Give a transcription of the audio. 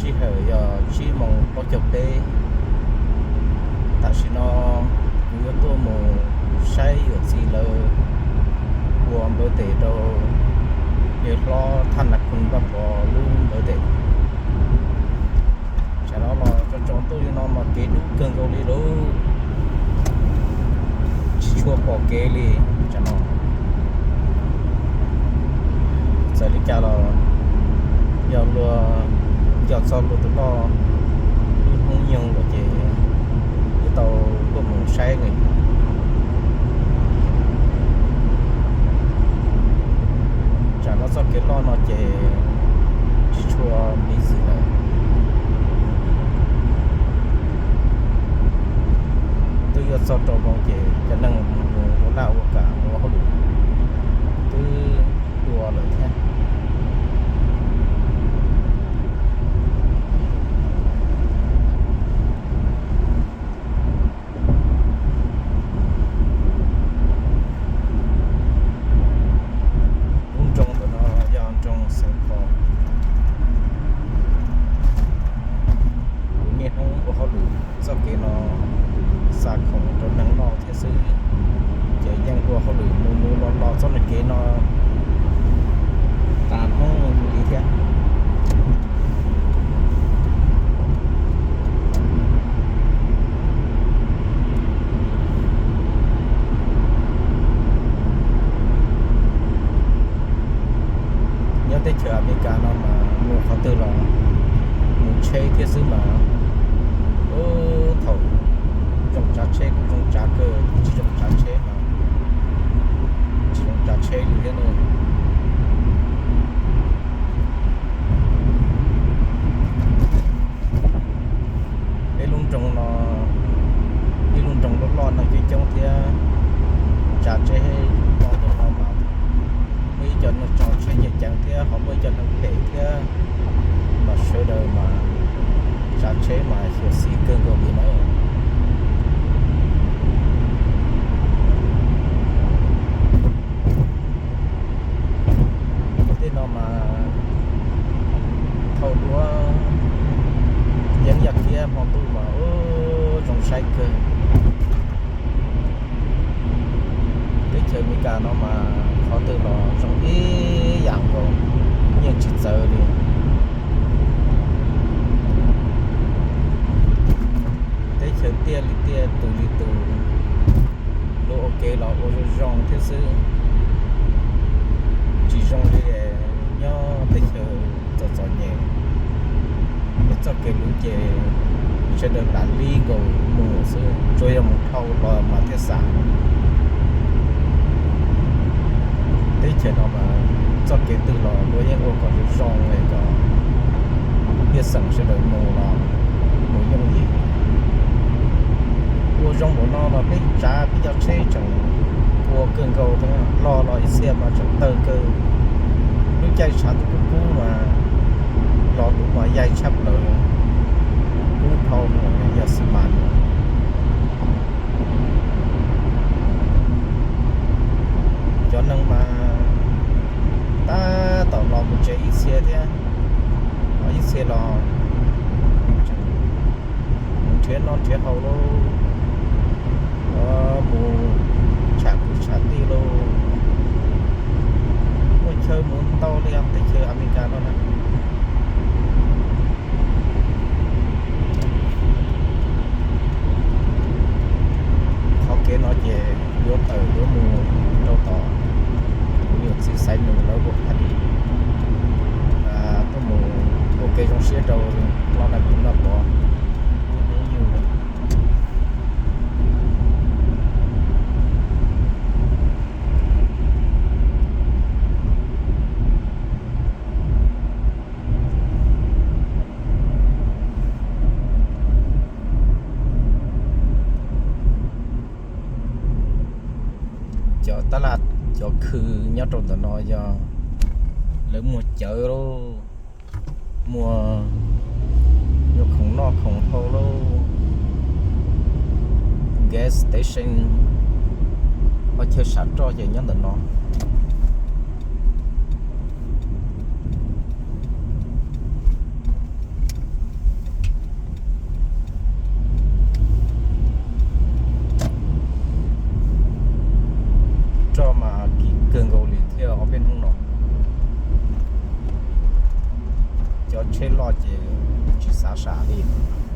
Sij hawm yog tsib moos plaub caug peb. Tam sim no kuv yuav tuaj mus saib yawm txiv lawv ua npawv tes rau niag hlob Thaj Nas Khoos Vaj Pov lub npawv tes. Tsam no los tso tsaus ntuj li no mas kev dub kawg nkaus li lauj, tsis tshua pom kev li. Tsam no txawm li cas los yog luag nco txog luag tus loj lub hnub nyoog lawm ces yuav tau tuaj mus saib ne. Tsam no txoj kev loj no ces tsis tshua busy lawm. Twb yuav txog rau moos ces cov neeg mus ua laj ua kam ua hauj lwm twb dua lawm thiab. Lub nroog ntawm no yog nroog Xeev Kho. Kuv niaj hnub ua hauj lwm txoj kev no xa khoom rau neeg noj thiab xwb, ces yeej ua hauj lwm mus mus los los txoj kev no tas hnub li thiab. Nyob teb chaws Amelikas no mas mus qhov twg los mus tsheb thiab xwb mas. Ub, thaum zoo tsav tsheb kuj zoo tsav kawg, tsis zoo tsav tsheb mas tsis zoo tsav tsheb li thiab na. Peb lub nroog no, ib lub nroog loj loj neeg coob coob thiab tsav tsheb pom tuaj no mas muaj ib co neeg tsav tsheb nyiam ceev thiab ho muaj ib co neeg phem thiab, mas sawv daws mas tsav tsheb mas xyuam xim kawg nkaus li na. Tej no mas thauj duab yeeb yaj kiab hmo ntuj mas ub zoo saib kawg. Teb chaws Amelikas no mas qhov twg los zoo ib yam nkaus, yeej tsis txawv li. Teb chaws tiaj li tiaj, tus li tus, luag ua kev los ua zoo zoo thiab xwb, tsis zoo li nyob teb chaws txom txom nyem. Txoj kev luv ces sawv daws lam li nkaus mus xwb, tsuas yog mus dhau los mas thiaj xav. Teb chaws no mas txoj kev twg los luag yeej ua kom zoo zoo es kom pej xeem sawv daws mus los mus yooj yim. Ua zoo npaum no los peb tsav peb cov tsheb tseem ua kawg nkaus thiab, hlo los ib txhia mas tseem tawg kawg. Lub caij tshav ntuj kub kub mas los ntuj mas yaig tshaj plaws, kub dhau yog xi mas. Cov neeg mas tab tom los mus tsev ib txhia thiab, los ib txhia los mus nrhiav noj nrhiav haus lauj, mus tsham kwv tsham tij lauj. Muaj chaw mus ntau li teb chaws Amelikas no na. Qhov kev no ces yuav tawm yuav mus rau tom kuv yawm txiv Xaiv Nus lawv ua party, tuaj mus ua kev zoo siab rau hlob Nas Khoos Vaj Pov lub hnub yug. Cov tab laj cov khw nyob rau ntawm no yog lawv muag cawv lauj, muag, muag khoom noj khoom haus lauj, gas station, qhov chaw sam roj ces nyob ntawm no. peb hnub no. Cov tsheb loj ces tsis xav sam li no.